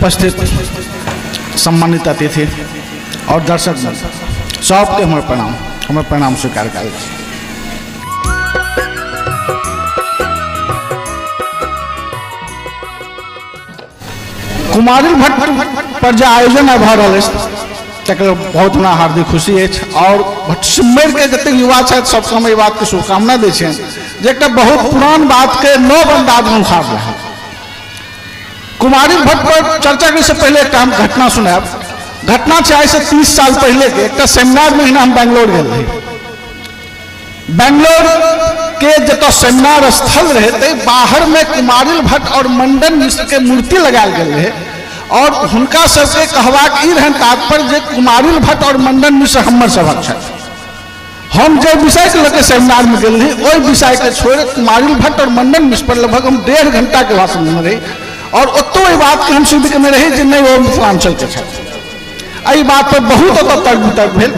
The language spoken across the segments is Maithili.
उपस्थित सम्मानित अतिथि और दर्शक सबके हमर प्रणाम, हमर प्रणाम स्वीकार करै छी। कुमारिल भट्ट पर जे आयोजन आइ भऽ रहल अछि तकर बहुत हमरा हार्दिक खुशी अछि और भटसिम्मरिके जतेक युवा छथि सबके हम एहि बातके शुभकामना दै छियनि जे एकटा बहुत पुरान बातके नव अन्दाजमे उखाड़ रहल। कुमारिल भट्ट पर चर्चा करैसँ पहिले एकटा हम घटना सुनायब। घटना छै आइसँ 30 साल पहिलेके, एकटा सेमिनारमे एहिना हम बैंगलोर गेल रही। बैंगलोर के जतऽ सेमिनार स्थल रहे ताहि बाहरमे कुमारिल भट्ट और मंडन मिश्र के मूर्ति लगायल गेल रहे और हुनका सबके कहबाक ई रहनि तात्पर्य जे कुमारिल भट्ट और मंडन मिश्र हमर सभक छथि। हम जे विषयके लऽ के सेमिनारमे गेल रही ओहि विषयके छोड़ि कुमारिल भट्ट और मंडन मिश्र पर लगभग हम 1.5 घंटाके भाषण देने रही और ओतौ एहि बातके हम सिद्ध केने रही जे नहि ओ मिथिलाञ्चलके छथि। एहि बात पर बहुत ओतऽ तर्क वितर्क भेल,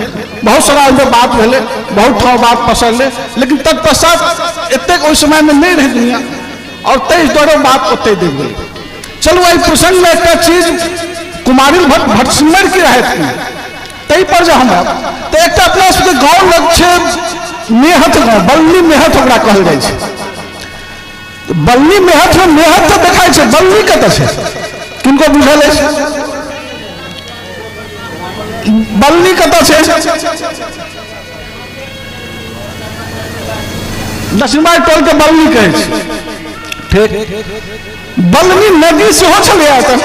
बहुत सारा ओहिमे बात भेलै, बहुत ठाम बात पसरलै, लेकिन तत्पश्चात एतेक ओहि समयमे नहि रहै दुनिया और ताहि दुआरे बात ओतहि दबि गेलै। चलू एहि प्रसंगमे एकटा चीज कुमारिल भट्ट भटसिम्मरि की रहथि ताहि पर जे हम आयब तऽ एकटा अपना सबके गाँव लग छै मेहत गाँव, बल्ली मेहत ओकरा कहल जाइ छै। बल्ली मेहत में मेहत तऽ देखाइ छै, बल्ली कतऽ छै किनको बुझल अछि? बल्ली कतऽ छै? दक्षिणबाई टोल के बल्ली कहै छै। ठीक, बलनी नदी सेहो छलैए एतऽ।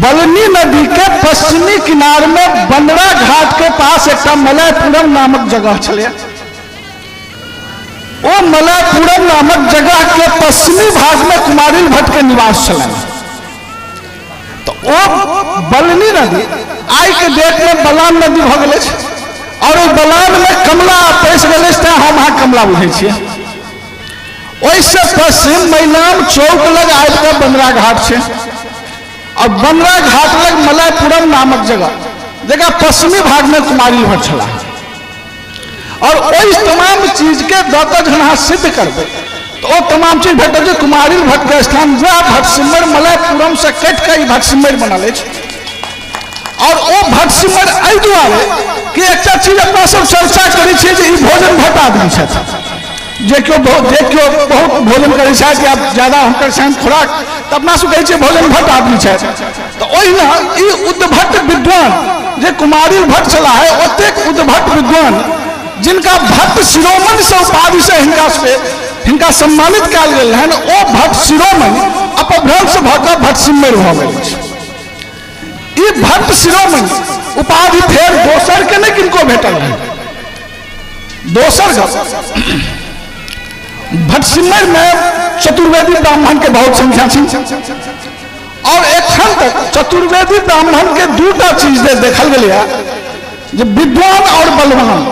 बलनी नदी के पश्चिमी किनार में बनरा घाट के पास एकटा मलयपुरम नामक जगह छलैए। ओ मलयपुरम नामक जगह के पश्चिमी भाग में कुमारिल भट्ट के निवास छलनि। तो ओ बलनी नदी आइ के डेट में बलान नदी भऽ गेल अछि और ओहि बलान में कमला पैसि गेल अछि, तें हम अहाँ कमला बुझै छियै। ओहिसँ पश्चिम मैनाम चौक लग आबि कऽ बनरा घाट छै और बनरा घाट लग मलयपुरम नामक जगह, जकरा पश्चिमी भागमे कुमारिल भट्ट छलाह। और ओहि तमाम चीजके दऽ कऽ जहन अहाँ सिद्ध करबै तऽ ओ तमाम चीज भेटत जे कुमारिल भट्टके स्थान वएह भटसिम्मरि मलयपुरमसँ कटि कऽ ई भटसिम्मरि बनल अछि। और ओ भटसिम्मरि एहि दुआरे कि एकटा चीज अपना सब चर्चा करै छियै जे ई भोजन भट्ट आदमी छथि, जे केओ बहुत भोजन करै छथि या ज्यादा हुनकर छनि खुराक, तऽ अपना सब कहै छियै भोजन भट्ट आदमी छथि। तऽ ओहिना ई उद्भट्ट विद्वान जे कुमारिल भट्ट छलाह है, ओतेक उद्भट्ट विद्वान जिनका भट्ट शिरोमणि से उपाधि से हिनका सम्मानित कयल गेल रहनि, ओ भट्ट शिरोमणि अपभ्रंश भऽ कऽ भटसिम्मरि भऽ गेल अछि। ई भट्ट शिरोमणि उपाधि फेर दोसर के नहि किनको भेटल रहनि। दोसर गप, भटसिम्मरि में चतुर्वेदी ब्राह्मण के बहुत संख्या छै और एखन तक चतुर्वेदी ब्राह्मण के दूटा चीज जे देखल गेलैए जे विद्वान और बलवान,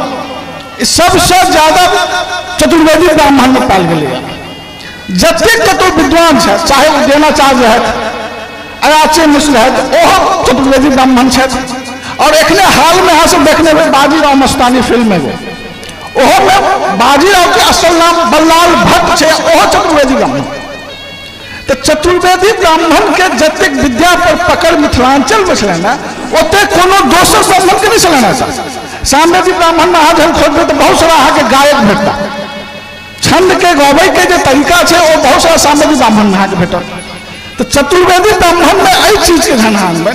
सबसे ज्यादा चतुर्वेदी ब्राह्मण में पायल गेलैए। जतेक कतौ विद्वान छथि, चाहे उदयनाचार्य रहथि, अयाची मिश्र रहथि, ओहो चतुर्वेदी ब्राह्मण छथि। और एखने हाल में अहाँ सब देखने हेबै बाजीराव मस्तानी फिल्म एगो, ओहो में बाजीराव के असल नाम बल्लाल भट्ट छै, ओहो चतुर्वेदी ब्राह्मण। तऽ चतुर्वेदी ब्राह्मण के जतेक विद्या पर पकड़ मिथिलांचल में छलनि ने, ओतेक कोनो दोसर ब्राह्मण के नहि छलनि हेँ। सामवेदी ब्राह्मण में अहाँ जहन खोजबै तऽ बहुत सारा अहाँके गायक भेटता, छंद के गबै के जे तरीका छै ओ बहुत सारा सामवेदी ब्राह्मण में अहाँके भेटत। तऽ चतुर्वेदी ब्राह्मण में एहि चीज के जहन अहाँ अनबै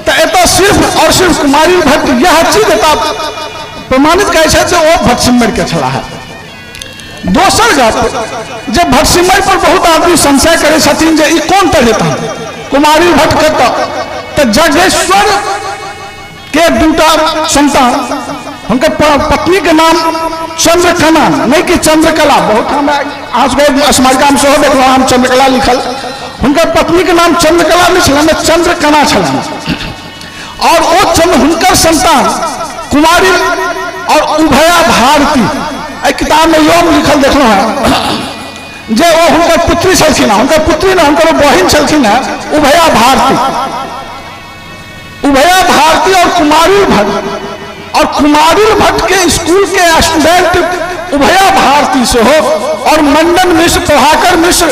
तऽ एतऽ सिर्फ और सिर्फ कुमारिल भट्ट यह चीज एतऽ प्रमाणित करै छथि जे ओ भटसिम्मरि के छलाह। दोसर गप जे भटसिम्मरि पर बहुत आदमी संशय करै छथिन जे ई कोन तरहे तहन कुमारिल भट्ट कतऽ, तऽ जगेश्वर के दूटा संतान, हुनकर पत्नी के नाम चंद्रकला नहीं कि चंद्रकला, बहुत ठाम अहाँ सबके स्मारिका में सेहो देखलहुँ हम चंद्रकला लिखल, हुनकर पत्नी के नाम चंद्रकला नहीं छलनि, चंद्रकणा छलनि। और ओ चंद्र हुनकर संतान कुमारी और उभया भारती, एहि किताब में इहो हम लिखल देखलहुँ हेँ जे ओ हुनकर पुत्री छलखिन हेँ, हुनकर पुत्री ने हुनकर बहिन छलखिन हेँ उभया भारती। उभया भारती और कुमारिल भट्ट, और कुमारिल भट्ट के स्कूल के स्टूडेंट उभया भारती सेहो और मंडन मिश्र, प्रभाकर मिश्र,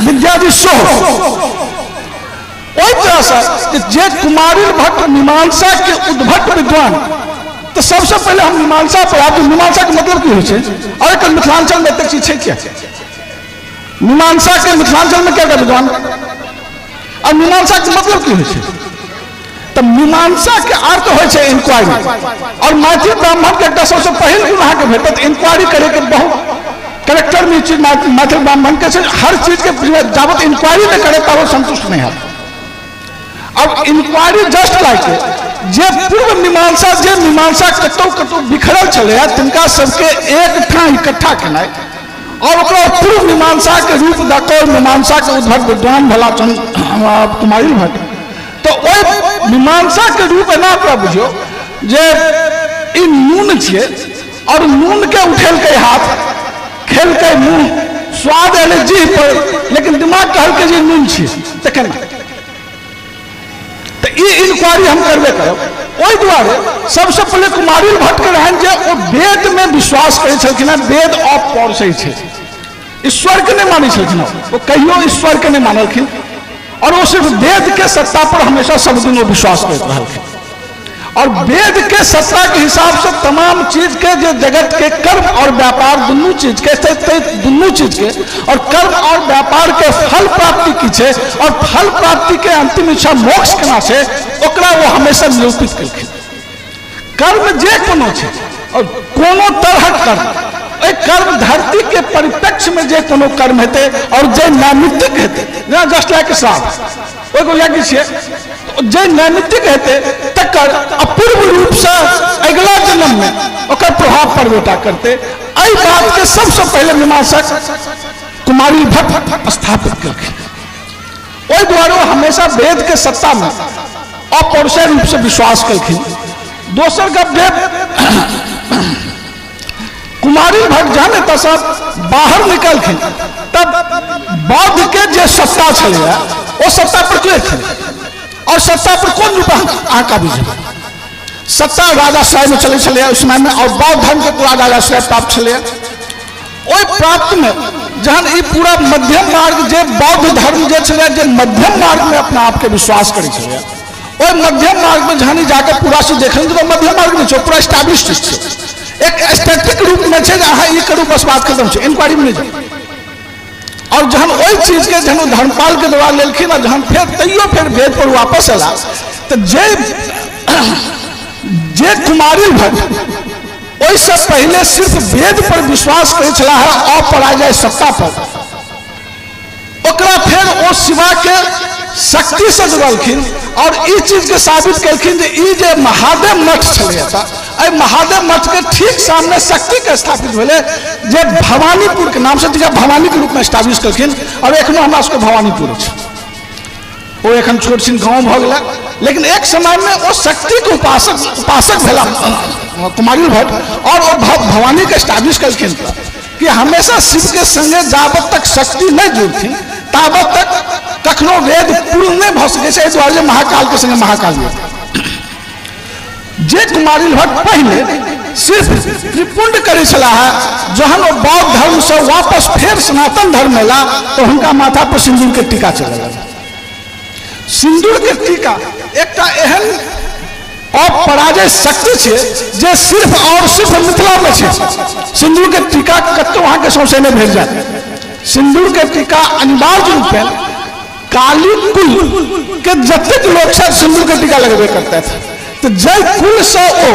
विद्याजी सेहो। ओहि तरहसँ जे कुमारिल भट्ट मीमांसा के उद्भट विद्वान, तऽ सबसँ पहिले हम मीमांसा पढ़ाब। मीमांसा के मतलब की होइ छै और एकर मिथिलांचल में एतेक चीज छै क्या? मीमांसा के मिथिलांचल में क्या विद्वान और मीमांसा के मतलब की होइ छै? तऽ मीमांसा के अर्थ होइ छै इंक्वायरी। और मैथिल ब्राह्मण के एकटा सबसँ पहिल गुण अहाँके भेटत इंक्वायरी करे के, बहुत करेक्टर में चीज मैथिल ब्राह्मण के छै। हर चीज के जाबत इंक्वायरी नहीं करे ताबत संतुष्ट नहीं है। अब इंक्वायरी जस्ट लाइक जे पूर्व मीमांसा, जे मीमांसा कतौ कतौ बिखरल छलै तिनका सबके एक ठाम इकट्ठा केनाइ और ओकरा पूर्व मीमांसा के रूप दऽ कऽ मीमांसा के उद्भट विद्वान भेला कुमारिल भट्ट। तो ओहि मीमांसा के रूप एना ओकरा बुझियौ जे ई नून छियै और नून के उठेलकै हाथ, खेलकै मुँह, स्वाद एलै जीह पर, लेकिन दिमाग कहलकै जे नून छियै, तऽ केना? तऽ ई इंक्वायरी हम करबे करब। ओहि दुआरे सबसँ पहिले कुमारिल भट्ट के रहनि जे ओ वेद में विश्वास करै छलखिन हेँ, वेद अपौरुषेय छै, ईश्वर के नहीं मानै छलखिन हेँ, ओ कहियो ईश्वर के नहीं मानलखिन और वो सिर्फ वेद के सत्ता पर हमेशा सब दिन वो विश्वास करते रहलखिन। और वेद के सत्ता के हिसाब से तमाम चीज के जे जगत के कर्म और व्यापार दुनू चीज के दुनू चीज के और कर्म और व्यापार के फल प्राप्ति की छै और फल प्राप्ति के अंतिम इच्छा मोक्ष केना छै, ओकरा वो हमेशा निरूपित केलखिन। कर्म जे कोनो छै और कोनो तरहक कर्म, ओहि कर्म धरती के परिप्रेक्ष्य में जे कोनो कर्म हेतै और जे नैमित्तिक हेतै, जेना जस्ट लाइक श्राद्ध, ओहि यज्ञ छियै, जे नैमित्तिक हेतै तकर अपूर्व रूपसँ अगिला जन्ममे ओकर प्रभाव पड़बेटा करतै। एहि बातके सबसँ पहिले मीमांसक कुमारिल भट्ट स्थापित केलखिन। ओहि दुआरे ओ हमेशा वेद के सत्ता में अपौरुषेय रूप से विश्वास केलखिन। दोसर गप जे कुमारिल भट्ट जहन एतऽसँ बाहर निकलखिन तब बौद्ध के जे सत्ता छलैए ओ सत्ता पर के छलै और सत्ता पर कोन रूप अहाँ काबिज हेबै? सत्ता राजाश्रय में चलै छलैए उस समय में और बौद्ध धर्म के पूरा राजाश्रय प्राप्त छलैए। ओहि प्राप्त में जहन ई पूरा मध्यम मार्ग जे बौद्ध धर्म जे छलै जे मध्यम मार्ग में अपना आपके विश्वास करै छलैए, ओहि मध्यम मार्ग में जहन ई जाके पूरा से देखल तऽ मध्यम मार्ग नहि छै, पूरा एस्टैब्लिश छै, एक स्टैटिक रूप में छै जे अहाँ ई करू बस बात खत्म छै, इंक्वायरी में नहि जाउ। और जहन ओहि चीज के जहन ओ धर्मपाल के द्वारा लेलखिन और जहन फेर तैयो फेर वेद पर वापस एला तऽ जे कुमारिल भट्ट ओहिसँ पहिले सिर्फ वेद पर विश्वास करै छलाह अपराजय सत्ता पर, ओकरा फेर ओ शिवा के शक्ति से जुड़लखिन और ई चीज के साबित केलखिन जे ई जे महादेव मठ छलै एतऽ, एहि महादेव मठ के ठीक सामने शक्ति के स्थापित भेलै जे भवानीपुर के नाम से भवानी के रूप में स्टाब्लिश केलखिन और एखनो हमरा सबके भवानीपुर अछि। ओ एखन छोट छिन गाँव भऽ गेला, लेकिन एक समय में ओ शक्ति के उपासक भेला कुमारिल भट्ट और ओ भवानी के स्टाब्लिश केलखिन कि हमेशा शिव के संगे जाबत तक शक्ति नहीं जुड़थिन ताबत तक कखनो वेद पूर्ण नहीं भऽ सकै छै। एहि दुआरे जे महाकाल के संगे महाकाल जे कुमारिल भट्ट पहिले सिर्फ त्रिपुंड करै छलाह, जहन ओ बौद्ध धर्म से वापस फेर सनातन धर्म एला तो हुनका माथा पर सिंदूर के टीका चलऽ लगल। सिंदूर के टीका एकटा एहन अपराजय शक्ति छै जे सिर्फ और सिर्फ मिथिला में छै। सिंदूर के टीका कतौ अहाँके सौंसे नहि भेट जायत। सिंदूर के टीका अनिवार्य रूपेण काली कुल के जतेक लोग छथि सिंदूर के टीका लगबे करतथि। तऽ जाहि कुल से ओ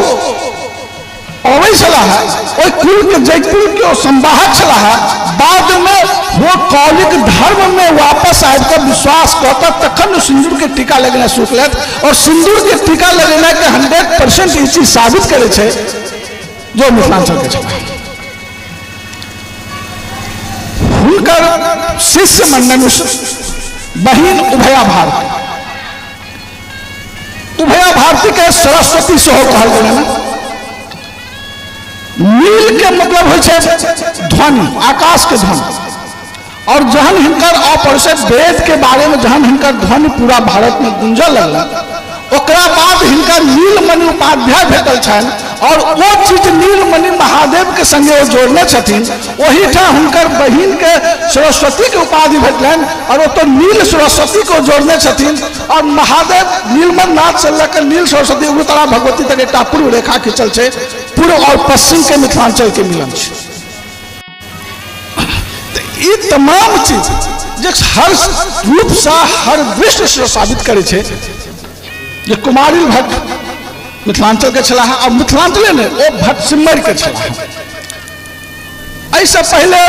अबै छलाह ओहि कुल के, जाहि कुल के ओ संवाहक छलाह, बाद में वो कौलिक धर्म में वापस आबि कऽ विश्वास कऽ कऽ तखन सिंदूर के टीका लगेनाइ शुरू केलथि। और सिंदूर के टीका लगेनाइ के 100% ई चीज साबित करै छै जो मिथिलांचल के छलाह। हुनकर शिष्य मंडन मिश्र, बहिन उभया भारती, उभया भारती के सरस्वती सेहो कहल गेलै ने। नील के मतलब होइ छै ध्वनि, आकाश के ध्वनि। और जहन हिनकर अपरिचय वेद के बारे में जहन हिनकर ध्वनि पूरा भारत में गूंजऽ लगल, ओकरा बाद हिनका नीलमणि उपाध्याय भेटल छनि और ओ चीज नीलमणि महादेव के संगे ओ जोड़ने छथिन। ओहिठाम हुनकर बहिन के सरस्वती के उपाधि भेटलनि और ओतऽ नील सरस्वती को जोड़ने छथिन। और महादेव नीलमण नाथ से लऽ नील सरस्वती उग्रतारा भगवती तक एकटा पूर्व रेखा खींचल छै, पूर्व और पश्चिम के मिथिलांचल के मिलन छै। ई तमाम चीज जे हर रूप से हर दृष्टि से साबित करै छै जे कुमारिल भट्ट मिथिलांचल के छलाह और मिथिलांचले नहि, ओ भटसिम्मर के छलाह। एहिसँ पहिले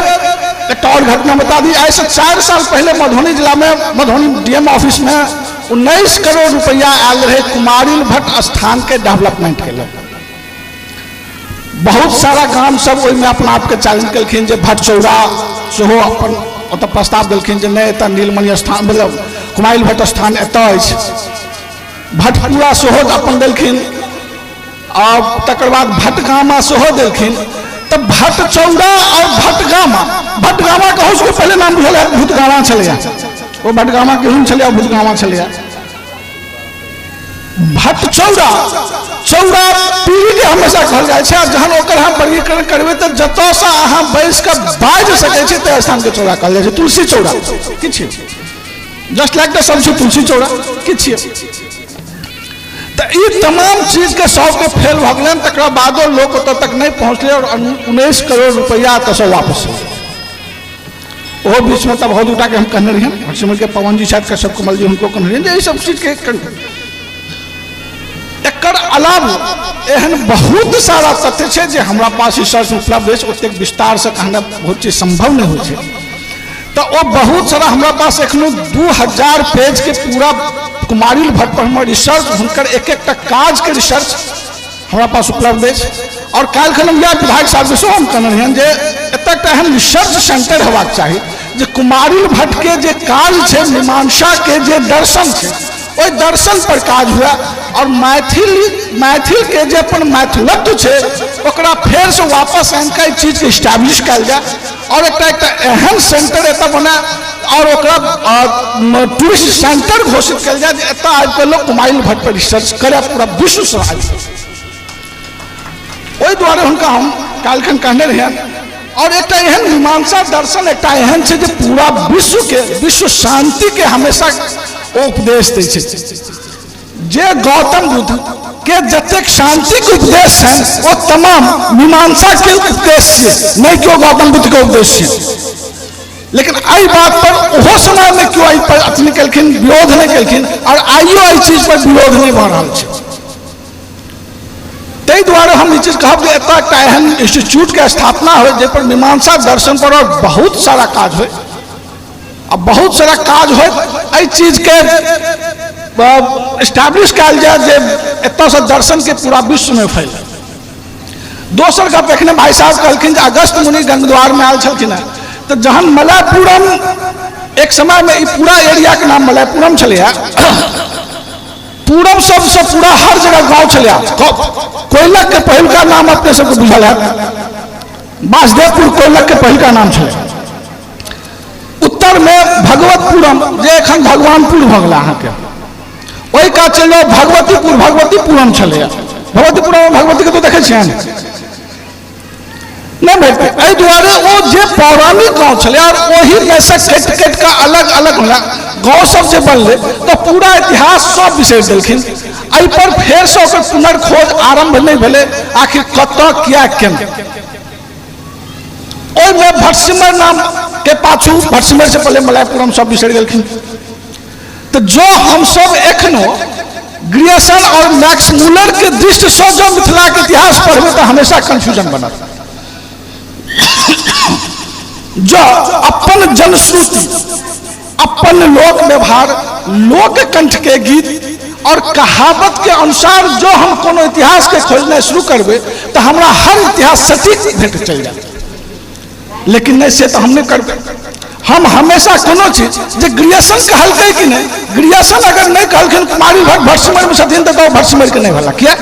एकटा और घटना बता दी। एहिसँ 4 साल पहिले मधुबनी जिलामे मधुबनी डीएम ऑफिसमे 19 करोड़ रुपया आयल रहे कुमारिल भट्ट स्थान के डेवलपमेंट के लेल। बहुत सारा गाम सब ओहिमे अपना आपके चैलेंज केलखिन जे भटचौड़ा सेहो अपन ओतऽ प्रस्ताव देलखिन जे नहि, एतऽ नीलमणि स्थान मतलब कुमारिल भट्ट स्थान एतऽ अछि। भटपुरा सेहो अपन देलखिन आ तकर बाद भटगामा सेहो देलखिन। तऽ भटचौड़ा और भटगामा, भटगामा के सबके पहिले नाम बुझल है भूतगामा छलैया, ओ भटगामा केहन छलैया, भूतगामा छलैया। भटचौड़ा चौड़ा पीढ़ी के हमेशा कहल जाइ छै, आ जहन ओकर हम वर्गीकरण करबै तऽ जतऽसँ अहाँ बैस कऽ बाजि सकै छी ताहि स्थानके चौड़ा कहल जाइ छै। तुलसी चौड़ा की छियै, जस्ट लाइक द सब छै तुलसी चौड़ा की छियै। तऽ ई तमाम चीजके सबके फेल भऽ गेलनि, तकरा बादो लोक ओतऽ तक नहि पहुँचलै और 19 करोड़ रुपैआ एतऽसँ वापस हो। ओहो बीचमे तऽ बहुत गोटाके हम कहने रहियनि, हरसिमर के पवन जी छथि, कश्यप कमल जी, हुनको कहने रहियनि जे एहि सब चीजके एकर अलावा एहन बहुत सारा तथ्य छै जे हमरा पास रिसर्च उपलब्ध अछि, ओतेक विस्तारसँ कहना बहुत चीज संभव नहि होइ छै। तऽ ओ बहुत सारा हमरा पास एखनो 2000 पेज के पूरा कुमारिल भट्ट पर हमर रिसर्च, हुनकर एक एकटा काज के रिसर्च हमरा पास उपलब्ध अछि। और काल्हि खन हम इएह विधायक साहबके सेहो हम कहने रहियनि जे एतऽ एकटा एहन रिसर्च सेंटर हेबाक चाही जे कुमारिल भट्ट के जे काज छै, मीमांसा के जे दर्शन छै, ओहि दर्शन पर काज हुए और मैथिल के जे अपन मैथिलत्व छै ओकरा फेरसँ वापस आनि कऽ एहि चीजके इस्टेब्लिश कयल जाय और एकटा एकटा एहन सेंटर एतऽ बनाय और ओकरा टूरिस्ट सेंटर घोषित कयल जाय जे एतऽ आबि कऽ लोक कुमारिल भट्ट पर रिसर्च करय, पूरा विश्वसँ आबि कऽ। ओहि दुआरे हुनका हम काल्हिखन कहने रहियनि। और एकटा एहन मीमांसा दर्शन एकटा एहन छै जे पूरा विश्वके विश्व शांतिके हमेशा ओ उपदेश दै छै। जे गौतम बुद्ध के जतेक शांतिके उपदेश छनि ओ तमाम मीमांसाके उपदेश छियै, नहि केओ गौतम बुद्धके उपदेश छियै। लेकिन एहि बात पर ओहो समयमे केओ एहि पर अथी नहि केलखिन, विरोध नहि केलखिन और आइयो एहि चीज पर विरोध नहि भऽ रहल छै। ताहि दुआरे हम ई चीज कहब जे एतऽ एकटा एहन इंस्टीट्यूटके स्थापना होइ जाहिपर मीमांसा दर्शन पर और बहुत सारा काज होइ आ बहुत सारा काज होइ, एहि चीजके इस्टेब्लिश कयल जाय जे एतऽसँ दर्शनके पूरा विश्वमे फैले। दोसर गप एखने भाई साहब कहलखिन जे अगस्त मुनि गंगद्वारमे आयल छलखिन हेँ, तऽ जहन मलयपुरम एक समयमे ई पूरा एरियाके नाम मलयपुरम छलैए, पूरब सबसँ पूरा हर जगह गाँव छलैए। कोयलक के पहिलुका नाम अपने सबके बुझल हैत, वासुदेवपुर कोयलक के पहिलुका नाम छलै। उत्तरमे भगवतपुरम जे एखन भगवानपुर भऽ गेल अहाँके, ओहि कात चलि जाउ भगवतीपुर, भगवतीपुरम छलैए। भगवतीपुरम भगवतीके तऽ देखै छियनि नहि भेटतै। एहि दुआरे ओ जे पौराणिक गाँव छलै और ओहिमे से कटि कटि कऽ अलग अलग होला गाँव सब जे बनलै तऽ पूरा इतिहास सब बिसरि देलखिन। एहि पर फेरसँ ओकर पुनर्खोज आरम्भ नहि भेलै, आखिर कतऽ किया केना। ओहिमे भटसिमर नाम के पाछू भटसिमर से पहले मलयपुरम सब बिसरि गेलखिन। तऽ जो हमसब एखनो ग्रियर्सन और मैक्स मूलर के दृष्टिसँ जँ मिथिलाके इतिहास पढ़बै तऽ हमेशा कंफ्यूजन बनत। जँ अपन जनश्रुति, अपन लोक व्यवहार, लोक कंठ के गीत और कहावत के अनुसार जो हम कोनो इतिहास के खोजनाइ शुरू करबै तऽ हमरा हर इतिहास सटीक भेट चलि जायत। लेकिन नहि, से तऽ हम नहि करबै। हम हमेशा कोनो चीज जे ग्रियर्सन कहलकै कि नहि, ग्रियर्सन अगर नहि कहलखिन कुमारी भट्ट भटसिमरमे छथिन तऽ भटसिमरके नहि भेला किया?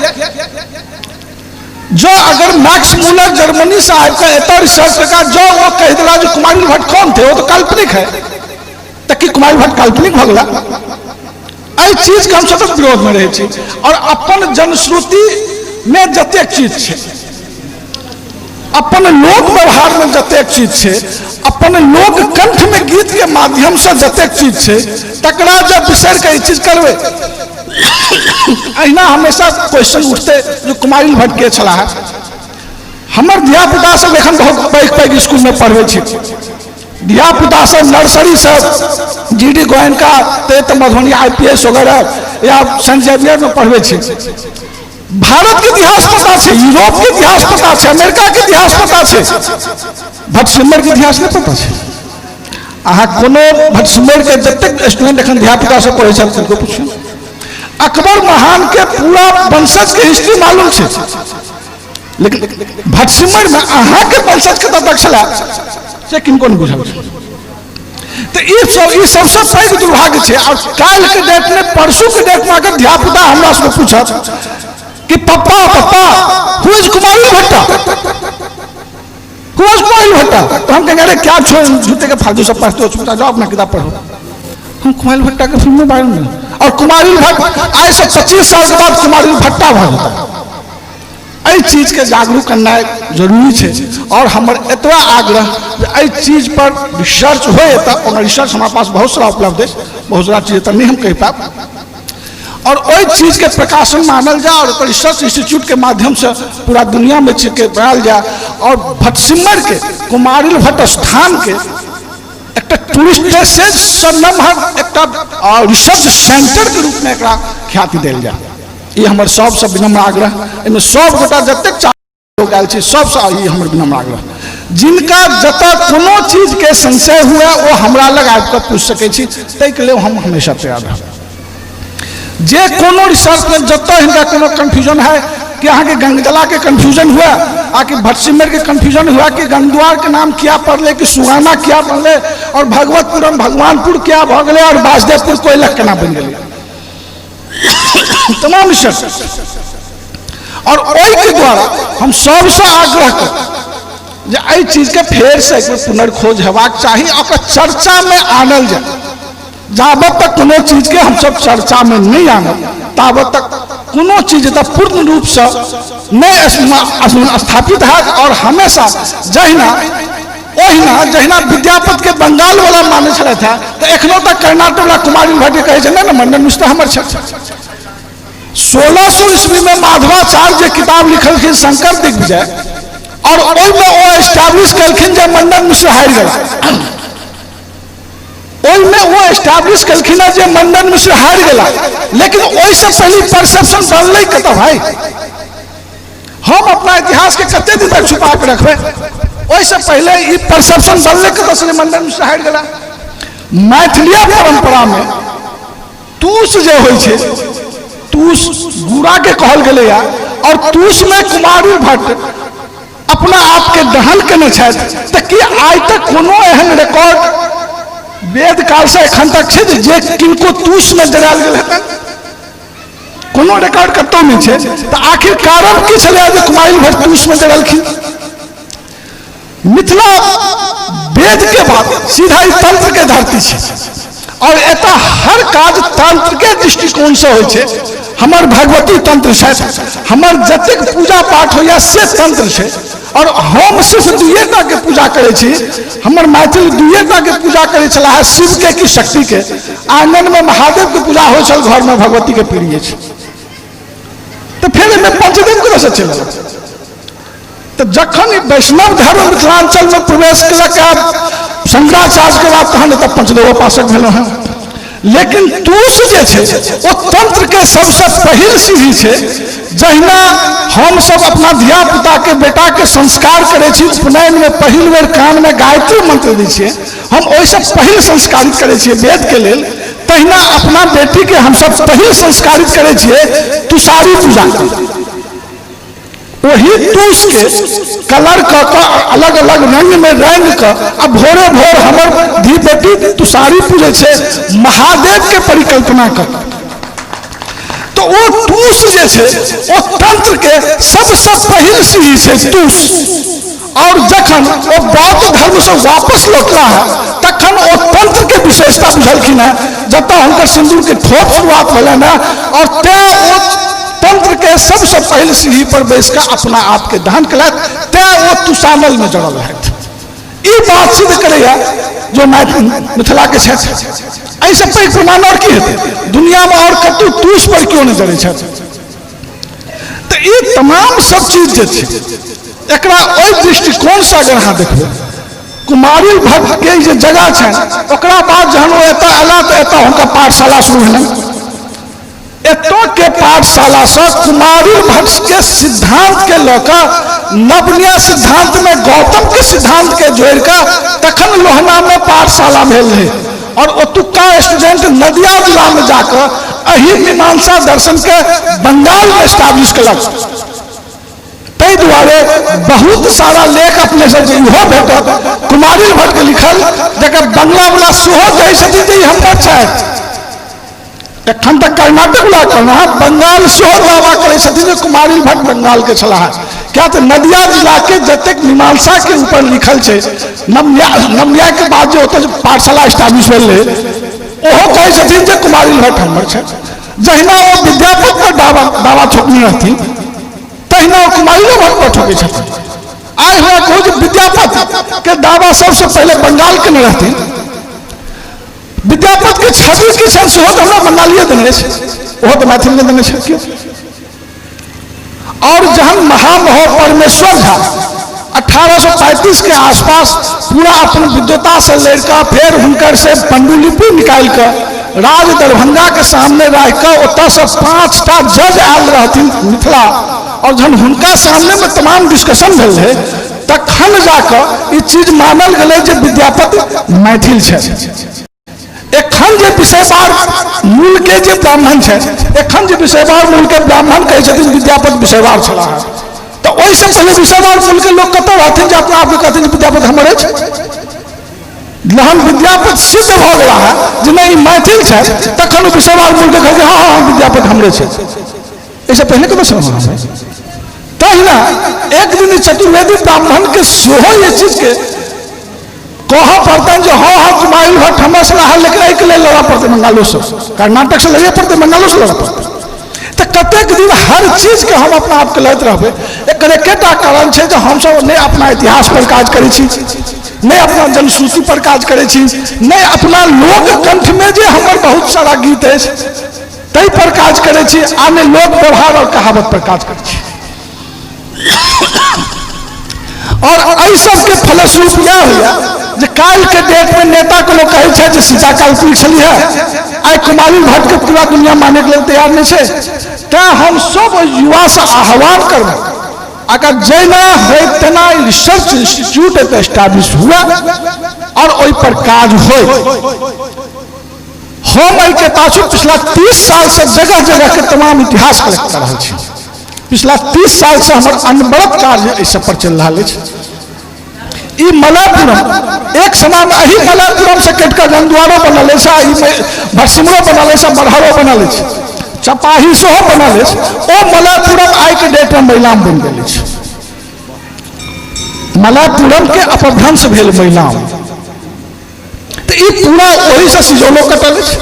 जो अगर मैक्स मूलर जर्मनी से आबि कऽ एतऽ रिसर्च कऽ जो वो कहि देला जे कुमारी भट्ट कौन थे, वो तो काल्पनिक है, तऽ की कुमारी भट्ट काल्पनिक भऽ गेला? एहि चीजके हम सतत विरोधमे रहै छी और अपन जनश्रुति मे जतेक चीज छै, अपन लोक व्यवहार में जतेक चीज छै, अपन लोक कंठ में गीत के माध्यम से जतेक चीज छै, तकरा जब बिसरि के ई चीज करबै। अहिना हमेशा क्वेश्चन उठते जो कुमारिल भट्ट के छलाह। हमर धिया पुता सब एखन बहुत पैघ पैघ स्कूल में पढ़बै छै। धिया पुता सब नर्सरी से जी डी गोयनका ते मधुबनी IPS वगैरह या सेंट जेवियर में पढ़बै छै। भारत के इतिहास पता छै, यूरोप के इतिहास पता छै, अमेरिका के इतिहास पता छै, भटसिमर के इतिहास नहीं पता छै। अहाँ कोनो भटसिमर के जतेक स्टूडेंट एखन धिया पुता सब पढ़ै छथि तिनको पुछियौ, अकबर महान के पूरा वंशज के हिस्ट्री मालूम छै, लेकिन भटसिमर में अहाँ के वंशज कतऽ तक छलै से किनको नहीं बुझल छै। तऽ ई सबसे पैघ दुर्भाग्य छै। और काल्हि के डेट में, परसू के डेट में अगर धिया पुता हमरा सबके पूछत कि papa papa who is Kumarila Bhatta, who is Kumarila Bhatta, तो हम कहेंगे अरे क्या छोड़ झूठे के फालतू सब पढ़ते हो, चुपचाप जाओ अपना किताब पढ़ो। हम कुमारिल भट्टा के फिल्म में बारे में, और कुमारिल भट्ट आज से 25 साल के बाद कुमारिल भट्टा भऽ जेता। एहि चीज के जागरूक करनाइ जरूरी छै। और हमर एतबा आग्रह जे एहि चीज पर रिसर्च होय, तऽ ओना रिसर्च हमरा पास बहुत सारा उपलब्ध अछि, बहुत सारा चीज तऽ नहि हम कहि पायब, और ओहि चीज के प्रकाशन मानल जाए और ओकर रिसर्च इंस्टीट्यूट के माध्यम से पूरा दुनिया में के बनायल जाए और भटसिमर के कुमारिल भट्ट स्थान के एकटा टूरिस्ट प्लेस नमहर एकटा रिसर्च सेंटर के रूप में एकरा ख्याति देल जाए। ई हमर सबसँ विनम्र आग्रह। एहिमे सब गोटा जतेक लोग आयल छी सबसँ ई हमर विनम्र आग्रह, जिनका जतऽ कोनो चीज के संशय हुए ओ हमरा लग आबि कऽ पूछि सकै छी, ताहिके लेल हम हमेशा तैयार रहब। जे कोनो रिसर्च में जतऽ हिनका कोनो कन्फ्यूजन है कि अहाँके गंगजला के कन्फ्यूजन हुए आ कि भटसिमर के कन्फ्यूजन हुआ कि गंगद्वार के नाम किया पड़लै, कि सुगाना किया बनलै, और भगवतपुरम भगवानपुर किया भऽ गेलै, और वासुदेवपुर कोयलख केना बनि गेलै, तमाम रिसर्च। और ओहिके द्वारा हम सबसँ आग्रह करब जे एहि चीजके फेरसँ एक बेर पुनर्खोज हेबाक चाही, ओकर चर्चामे आनल जाय। जाबत तक कोनो चीजके हमसब चर्चामे नहि आनब ताबत तक कोनो चीज एतऽ पूर्ण रूपसँ नहि स्थापित हैत। और हमेशा जहिना ओहिना जहिना विद्यापति के बंगाल वाला मानै छलथि हेँ, तऽ एखनो तक कर्नाटक वाला कुमारिल भट्ट कहै छै नहि ने मंडन मिश्र हमर छथि। 1600 ईस्वी में माधवाचार्य जे किताब लिखलखिन शंकर दिग्विजय, और ओहिमे ओ एस्टैब्लिश केलखिन जे मंडन मिश्र हारि गेला। ओहिमे ओ एस्टैब्लिश केलखिन जे मंडन मिश्र हारि गेला, लेकिन ओहिसँ पहिले परसेप्शन बनलै कतऽ भाई? हम अपना इतिहास के कते दिन तक छुपा के रखबै? ओहिसँ पहिले ई परसेप्शन बनलै कतऽ से मंडन मिश्र हारि गेला? मैथिलीय परंपरा में तूस जे होइ छै, तूस गुड़ा के कहल गेलैया, और तूस में कुमारिल भट्ट अपना आप के दहन केने छथि। तऽ की आइ तक कोनो एहन रिकॉर्ड वेद काल से एखन तक छै जे किनको तूस में जरायल गेल हेतनि? कोनो रिकॉर्ड कतहु नहि छै। तऽ आखिर कारण की छलै जे कुमारिल भट्ट तूस में जरलखिन? मिथिला वेद के बाद सीधा ई तंत्र के धरती छै, और एतऽ हर काज तंत्र के दृष्टिकोण से होइ छै। हमर भगवती तंत्र छथि, हमर जतेक पूजा पाठ होइए से तंत्र छै, और हम सिर्फ दुइएटा के पूजा करै छी। हमर मैथिल दुइएटा के पूजा करै छलाह, शिव के कि शक्ति के। आंगन में महादेव के पूजा होइ छल, घर में भगवती के पीढ़ी अछि। तऽ फेर एहिमे पंचदेव कतऽसँ चलि एलै? तऽ जखन वैष्णव धर्म मिथिलांचल में प्रवेश केलक शंकराचार्य के बाद, तहन एतऽ पंचदेवोपासक भेल हँ। लेकिन तूस जे छै ओ तंत्र के सबसे पहिल सीढ़ी छै। जहिना हम सब अपना धिया पुता के बेटा के संस्कार करै छी, उपनयन में पहिल बेर कान में गायत्री मंत्र दै छियै, हम ओहिसँ पहिल संस्कारित करै छियै वेद के लेल, तहिना अपना बेटी के हम सब पहिल संस्कारित करै छियै तुषारी पूजा। वही तूस के कलर कऽ कऽ अलग अलग रंग में रंग कऽ आ भोरे भोर हमर धी बेटी तुषारी पूजै छै महादेव के परिकल्पना कऽ। तो ओ तूस जे छै ओ तंत्र के सबसे पहिल सीढ़ी छै तूस। और जखन ओ बौद्ध धर्म से वापस लौटला है तखन ओ तंत्र के विशेषता बुझलखिन है, जतऽ हुनकर सिंदूर के ठोप शुरुआत भेलनि है, और तें ओ लोकतंत्र के सबसे पहिल सीढ़ी पर बैस कऽ अपना आपके दहन केलथि, तें ओ तुषानल में जड़ल रहथि। ई बात सिद्ध करैया जो मिथिला के छथि। एहिसँ पैघ प्रमाण आओर की हेतै? दुनिया में आओर कतहु तुष पर क्यों नहि जड़ै छथि। तऽ ई तमाम सब चीज जे छै एकरा ओहि दृष्टिकोणसँ अगर अहाँ देखबै, कुमारी भट्ट के जे जगह छनि ओकरा बाद जहन ओ एतऽ अयला तऽ एतऽ हुनकर पाठशाला शुरू भेलनि। एतऽ के पाठशालासँ कुमारी भट्ट के सिद्धांत के लऽ कऽ नवन्या सिद्धांत में गौतम के सिद्धांत के जोड़ि कऽ तखन लोहना में पाठशाला भेल रहै और ओतुका स्टूडेंट नदिया जिला में जाकऽ एहि मीमांसा दर्शन के बंगाल में एस्टाब्लिश केलक। ताहि दुआरे बहुत सारा लेख अपने सब जे इहो भेटत कुमारी भट्ट के लिखल, जकर बंगला वाला सेहो कहै छथिन जे ई हमर छथि। एखन तक कर्नाटक वाला कहना है, बंगाल सेहो दावा करै छथिन जे कुमारी भट्ट बंगाल के छलाह। क्या तऽ नदिया जिला के जतेक मीमांसा के ऊपर लिखल छै, नवन्या के बाद जे ओतऽ पाठशाला एस्टाब्लिश भेल रहै, ओहो कहै छथिन जे कुमारी भट्ट हमर छथि। जहिना ओ विद्यापति पर दावा ठोकने रहथिन तहिना ओ कुमारिलो भट्ट पर ठोकै छथिन। आइ हमरा कहू जे विद्यापति के दावा सबसे पहिले बंगाल के ने रहथिन, विद्यापति के छवि की छनि सेहो तऽ हमरा बंगालिए देने अछि, ओहो तऽ मैथिल नहि देने छथि केओ। और जहन महामहो परमेश्वर झा 1835 के आसपास पूरा अपन विद्वता से लड़िकऽ फेर हुनकर से पांडुलिपि निकालि कऽ राज दरभंगा के सामने राखि कऽ ओतऽ से 5टा जज आयल रहथिन मिथिला, और जहन हुनका सामने में तमाम डिस्कशन भेल रहै तखन जाकऽ ई चीज मानल गेलै जे विद्यापति मैथिल छथि। एखन जे विषयवार मूल के जे ब्राह्मण छथि, एखन जे विषयवार मूल के ब्राह्मण कहै छथिन विद्यापति विषयवार छलाह, तऽ ओहिसँ पहिले विषयवार मूल के लोक कतऽ रहथिन जे अपना आपके कहथिन जे विद्यापति हमर अछि? जहन विद्यापति सिद्ध भऽ गेला है जे नहि ई मैथिल छथि, तखन ओ विषयवार मूल के कहलकै हँ हँ विद्यापति हमरे छथि। एहिसँ पहिले कतऽ छलहुँ हँ? तहिना एक दिन चतुर्वेदी ब्राह्मण के सेहो ई चीज के कहऽ पड़तनि जे हँ हँ कुमारी भट्ट हमर छलाह, लेकिन एहिके लेल लड़ऽ पड़तै बंगालोसँ, कर्नाटकसँ लड़िए पड़तै, बंगालोसँ लड़ऽ पड़तै। तऽ कतेक दिन हर चीजके हम अपना आपके लड़ैत रहबै? एकर एकेटा कारण छै जे हमसब नहि अपना इतिहास पर काज करै छी, नहि अपना जनश्रुति पर काज करै छी, नहि अपना लोक कंठमे जे हमर बहुत सारा गीत अछि ताहि पर काज करै छी, आ नहि लोक व्यवहार और कहावत पर काज करै छी। और एहि सबके फलस्वरूप इएह होइए जे काल्हिके डेटमे नेता कोनो कहै छै जे सीता काल्पनिक छलीह, आइ कुमारी भट्टके पूरा दुनिया मानैके लेल तैयार नहि छै। तेँ हम सब ओहि युवासँ आह्वान करबै अगर जेना होय तेना रिसर्च इंस्टीट्यूट एतऽ एस्टाब्लिश हुए और ओहि पर काज होय। हम एहिके पाछू पिछला 30 साल से जगह जगह के तमाम इतिहास कलेक्ट कर रहल छी। पिछला 30 साल से हमर अनवरत कार्य एहि सब पर चलि रहल अछि। ई मलयपुरम एक समय में एही मलयपुरम से कटि कऽ गंगद्वारो बनल अछि, आ ई भटसिमरो बनल अछि, आ बरहरो बनल अछि, चपाही सेहो बनल अछि। ओ मलयपुरम आइके डेटमे मैलाम बनि गेल अछि। मलयपुरम के अपभ्रंश भेल मैलाम, तऽ ई पूरा ओहिसँ सिजौलो कटल अछि।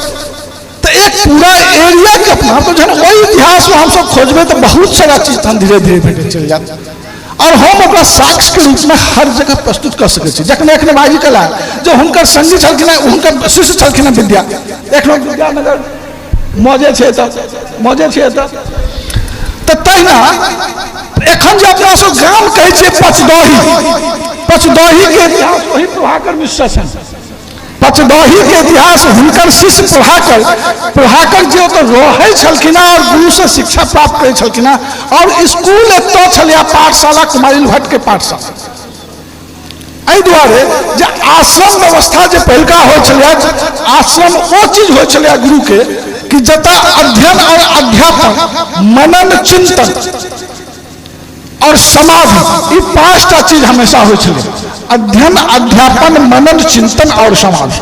तऽ एक पूरा एरिया के अपना तो जहन ओहि इतिहासमे हमसब खोजबै तऽ बहुत सारा चीज तहन धीरे धीरे भेटैत चलि जायत, और हम ओकरा साक्ष्य के रूपमे हर जगह प्रस्तुत कऽ सकै छी। जखन एखने भाईजी कहला जे हुनकर संगी छलखिन हेँ, हुनकर शिष्य छलखिन हेँ विद्या, एखनो विद्यानगर मौजे छै एतऽ, मौजे छै एतऽ। तऽ तहिना एखन जे अपना सब गाम कहै छियै पचदही, पचदही के इतिहास वही प्रभाकर मिश्र छनि। पचदही के इतिहास हुनकर शिष्य प्रभाकर, प्रभाकर जे ओतऽ रहै छलखिन हेँ और गुरुसँ शिक्षा प्राप्त करै छलखिन हेँ, और स्कूल एतऽ छलैए पाठशाला कुमारिल भट्ट के पाठशाला। एहि दुआरे जे आश्रम व्यवस्था जे पहिलका होइ छलैए, आश्रम ओ चीज होइ छलैए गुरुके कि जतऽ अध्ययन और अध्यापन, मनन, चिंतन और समाधि, ई 5टा चीज हमेशा होइ छलै। अध्ययन, अध्यापन, मनन, चिंतन और समाधि।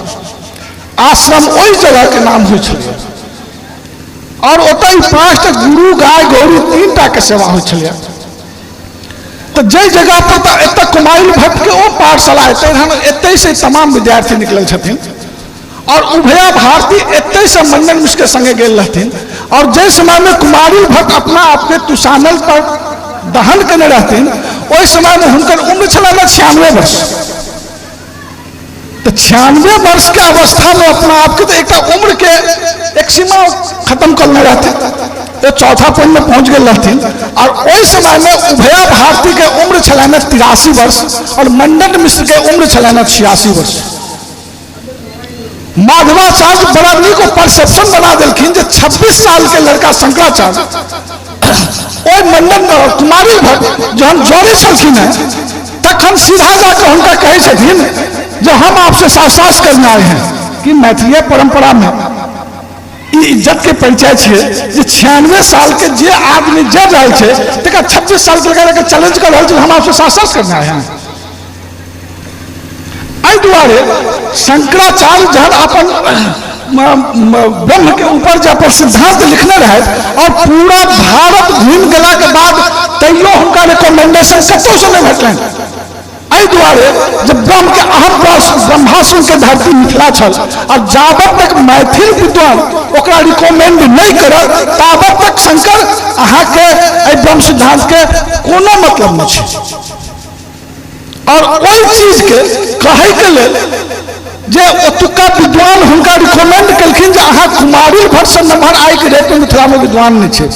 आश्रम ओहि जगह के नाम होइ छलै। और ओतऽ ई 5टा गुरु, गाय, गौरी 3टा के सेवा होइ छलै। तऽ जाहि जगह पर तऽ एतऽ कुमारिल भट्ट के ओ पाठशाला एतै रहन, एतै से तमाम विद्यार्थी निकलल छथिन। और उभया भारती एतै से मंडन मिश्र के संगे गेल रहथिन, और जाहि समयमे कुमारिल भट्ट अपना आपके तुषानल पर दहन केने रहथिन, ओहि समयमे हुनकर उम्र छलनि 96 वर्ष। तऽ 96 वर्ष के अवस्था में अपना आपके तो एक उम्र के एक सीमा खत्म करने रहते, तो चौथा पॉइंट में पहुंच गए रहथिन। और ओहि समय में उभया भारती के उम्र छलनि 83 वर्ष और मंडन मिश्र के उम्र छलनि 86 वर्ष। माधवाचार्य बड़ा नीक परसेप्शन बना देलखिन जे 26 साल के लड़का शंकराचार्य ओहि मंडन कुमारी भट्ट जहन जरे छलखिन हेँ तखन सीधा जाकर हुनका कहै छथिन जे हम आपसे साक्षात करने आए हैं कि मैथिलीय परंपरा में ई इज्जत के परिचय छियै जे 96 साल के जे आदमी जर रहल छै तकरा 26 साल के लड़का चैलेंज कर रहल छै हम आपसे साक्षात करने आए हैं। एहि दुआरे शंकराचार्य जहन अपन ब्रह्म के ऊपर जे अपन सिद्धांत लिखने रहथि और पूरा भारत घूमि गेला के बाद तैयो हुनका रिकमेंडेशन कतौ से नहि भेटलनि। एहि दुआरे जे ब्रह्म के अहम ब्रह्मास्त्र के धरती मिथिला छल और जाबत तक मैथिल विद्वान ओकरा रिकमेंड नहीं करत ताबत तक शंकर अहाँके एहि ब्रह्म सिद्धांत के कोनो मतलब नहि छै। और ओहि चीज के कहै के लेल जे ओतुका विद्वान हुनका रिकमेंड केलखिन जे अहाँ कुमारिल भट्ट से नम्हर आइ के डेट में मिथिला में विद्वान नहीं छै,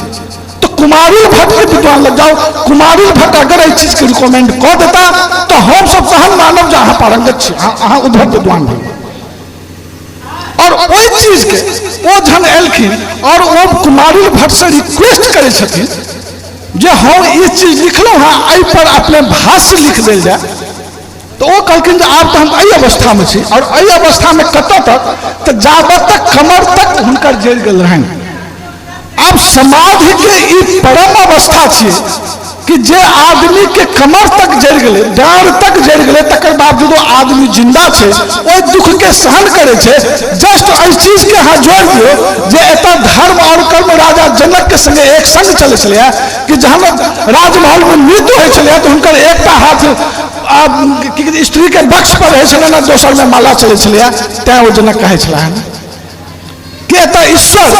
तो कुमारिल भट्ट के विद्वान लग जाओ। कुमारिल भट्ट अगर एहि चीज के रिकमेंड कऽ देता तो हम सब तहन मानब जे अहाँ पारंगत छी, अहाँ उद्भव विद्वान भेल। और ओहि चीज के ओ जहन एलखिन और ओ कुमारिल भट्ट से रिक्वेस्ट करै छथिन जे हम ई चीज लिखलहुँ हँ एहि पर अपने भाष्य लिख देल जाय, तो ओ कहलखिन जे आब तऽ हम एहि अवस्थामे छी और एहि अवस्थामे कतऽ तक, तऽ जाबत तक कमर तक हुनकर जरि गेल रहनि। आब समाधि के ई परम अवस्था छियै कि जे आदमी के कमर तक जरि गेलै, डाँड़ तक जरि गेलै, तकर बावजूदो आदमी जिंदा छै, ओहि दुख के सहन करै छै। जस्ट एहि चीज के अहाँ जोड़ि दियौ जे एतऽ धर्म और कर्म राजा जनक के संगे एक संग चलै छलैए कि जहन राजमहल में मृत्यु होइ छलैए तऽ हुनकर एकटा हाथ की कहै छै, स्त्री के बक्ष पर रहै छलनि आ दोसर में माला चलै छलैए, तैं ओ जनक कहै छलाह हन कि एतऽ ईश्वर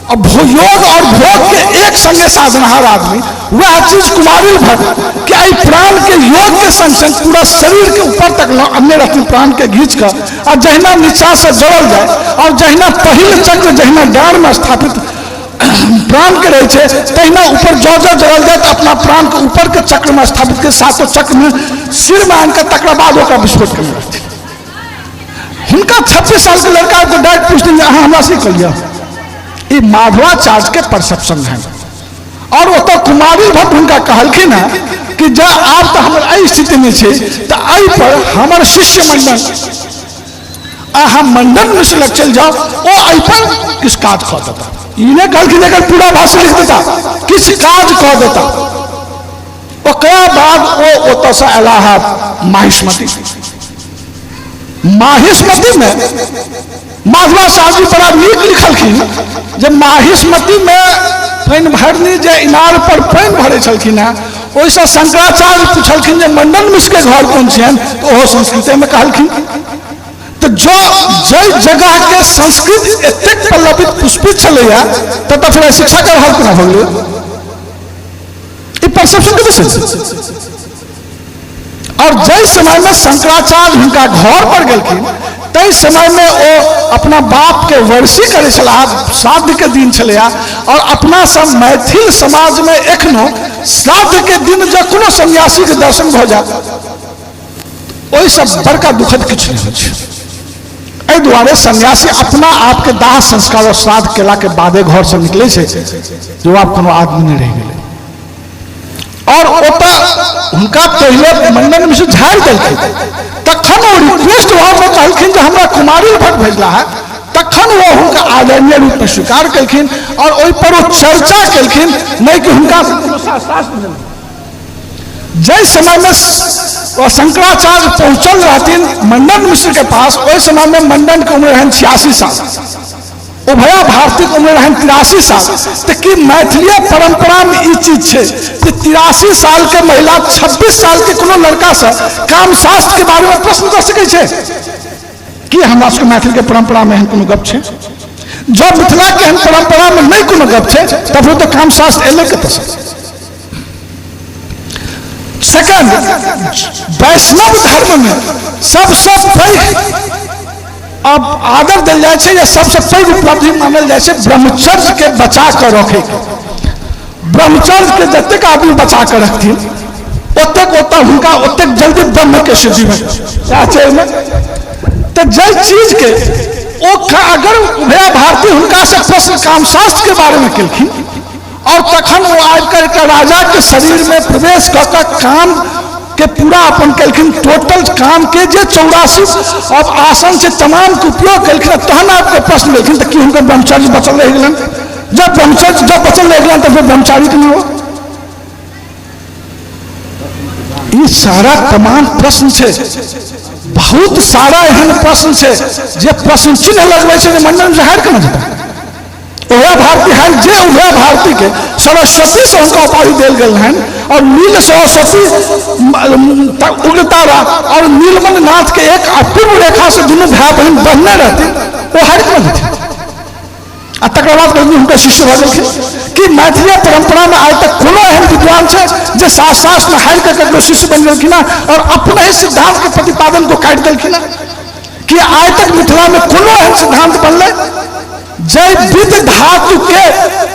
और योग और भोग के एक संगे साधनहार आदमी, वह चीज कुमारिल भट्ट कि एहि प्राण के योग के संग संग पूरा शरीर के ऊपर तक अन्य रहथिन प्राण के घींच कऽ आ जहिना नीचा से जड़ल जाय और जहिना पहिल चक्र जहिना डाँड़ में स्थापित प्राण के रहै छै तहिना ऊपर जँ जँ जड़ल जाय तऽ अपना प्राण के ऊपर के चक्र में स्थापित के सातो चक्र में सिर में आनि कऽ तकरा बाद ओकरा विस्फोट केने रहथिन। हुनका 26 साल के लड़का को डायरेक्ट पूछथिन जे अहाँ हमरा से कहलियै, ई माधवाचार्य के परसेप्शन है। और ओतऽ कुमारिल भट्ट हुनका कहलखिन हेँ कि जँ आब तऽ हमर एहि स्थितिमे छै तऽ एहि पर हमर शिष्य मंडन, अहाँ मंडन मिश्र लग चलि जाउ, ओ एहि पर किछु काज कऽ देता। ई नहि कहलखिन एकर पूरा भाषा लिख देता, किछु काज कऽ देता। ओकरा बाद ओ ओतऽसँ अयलाह है माहिष्मती। माहिष्मती में माधवाचार्य जी बड़ा नीक लिखलखिन जे माहिष्मती में पानि भरनी जे इनार पर पानि भरै छलखिन हेँ ओहिसँ शंकराचार्य पुछलखिन जे मंडन मिश्र के घर कोन छियनि, तऽ ओहो संस्कृतेमे कहलखिन। तऽ जँ जाहि जगह के संस्कृत एतेक पल्लवित पुष्पित छलैए ततऽ फेर शिक्षा के अभाव केना भऽ गेलै? ई परसेप्शन कतऽ से? और जाहि समय में शंकराचार्य हुनका घर पर गेलखिन ताहि समय में ओ अपना बाप के वर्षी करै छलाह, श्राद्ध के दिन छलैया। और अपना सब मैथिल समाज में एखनो श्राद्ध के दिन जँ कोनो सन्यासी के दर्शन भऽ जाय ओहिसँ बड़का दुखद किछु नहि होइ छै। एहि दुआरे सन्यासी अपना आपके दाह संस्कार और श्राद्ध केला के बादे घर से निकले छै, जो आब कोनो आदमी नहि रहि गेलै। और ओतऽ हुनका पहिले मंडन मिश्र झाड़ि देलखिन, तखन ओ रिक्वेस्ट भावमे कहलखिन जे हमरा कुमारिल भट्ट भेजला है, तखन ओ हुनका आदरणीय रूपमे स्वीकार केलखिन और ओहि पर ओ चर्चा केलखिन, नहि कि हुनका शास्त्र। जाहि समयमे शंकराचार्य पहुँचल रहथिन मंडन मिश्र के पास, ओहि समयमे मंडन के उम्र रहनि 86 साल, उभया भारती के उम्र रहनि 83 साल। तऽ की मैथिलीय परंपरा में ई चीज छै कि 83 साल के महिला 26 साल के कोनो लड़का से कामशास्त्र के बारे में प्रश्न कर सकै छै? की हमरा सबके मैथिल के परंपरा में एहन कोनो गप छै? जब मिथिला के एहन परंपरा में नहीं कोनो गप छै तब तो कामशास्त्र एलै कतऽसँ। सेकंड, वैष्णव धर्म में सबसे पैघ अब आदर देल जाइ छै या सबसे पैघ उपलब्धि मानल जाइ छै ब्रह्मचर्य के बचा कऽ रखे के। ब्रह्मचर्य के जतेक आदमी बचा कऽ रखथिन ओतेक ओतऽ हुनका ओतेक जल्दी ब्रह्म के सिद्धि भेटत। सएह छै एहिमे। तऽ जाहि चीज के ओ अगर उभया भारती हुनका से प्रश्न कामशास्त्र के बारे में केलखिन और तखन ओ आबि कऽ एकटा राजा के शरीर में प्रवेश कऽ कऽ काम के पूरा अपन केलखिन, टोटल काम के जे 84 अब आसन से तमाम के उपयोग केलखिन, तहन आबि कऽ प्रश्न केलखिन तऽ की हुनकर ब्रह्मचर्य बचल रहि गेलनि? जब ब्रह्मचर्य जब बचल रहि गेलनि तऽ फेर ब्रह्मचारी केना हो? ई सारा तमाम प्रश्न छै, बहुत सारा एहन प्रश्न छै जे प्रश्न चिन्ह लगबै छै जे मंडन से हारि केना जेतै? उभय भारती हारि जे उभय भारती के सरस्वती से हुनका उपाधि देल गेल रहनि और नील सरस्वती उग्रतारा और नीलमणि नाथ के एक अपूर्व रेखा से दुनू भाई बहन बन्हने रहथिन, ओ हारि केना जेथिन? आ तकर बाद कहलखिन हुनकर शिष्य भऽ गेलखिन। कि मैथिली परंपरा में आइ तक कोनो एहन विद्वान छै जे शास्त्रार्थ में हारि कऽ ककरो शिष्य बनि गेलखिन हँ और अपने ही सिद्धांत के प्रतिपादन को काटि देलखिन हँ? कि आइ तक मिथिला में कोनो एहन सिद्धांत बनलै जै विद धातु के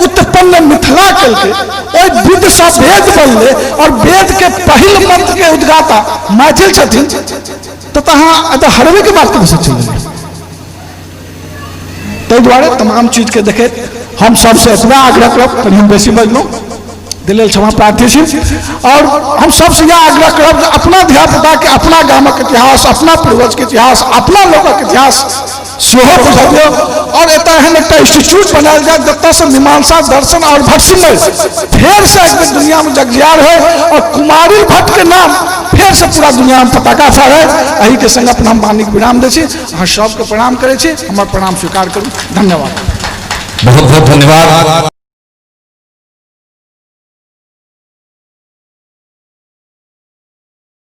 उत्पन्न मिथिला केलकै, ओहि विद सँ वेद बनलै और वेद के पहिल मंत्र के उद्गाता मैथिल छथिन, तऽ अहाँ एतऽ हरबै के बात कतऽसँ चलि गेलियै? ताहि दुआरे तमाम चीजके देखैत हम सबसे एतबा आग्रह करब, कनि हम बेसी बजलहुँ, ताहि लेल क्षमा प्रार्थी छी। और हम सबसे इएह आग्रह करब जे अपना धियापुताके अपना गामक इतिहास, अपना पूर्वजके इतिहास, अपना लोकक इतिहास सेहो बुझबियौ और एतऽ एहन एकटा इंस्टीट्यूट बनायल जाय जतऽसँ मीमांसा, दर्शन और भट्टसिमैर फेरसँ एक बेर दुनियामे जगजियार होइ और कुमारी भट्टके नाम फेरसँ पूरा दुनियामे पताका फहराय। एहिके संग अपना हम वाणीके विराम दै छी। अहाँ सबके प्रणाम करै छी, हमर प्रणाम स्वीकार करू। धन्यवाद। बहुत बहुत धन्यवाद।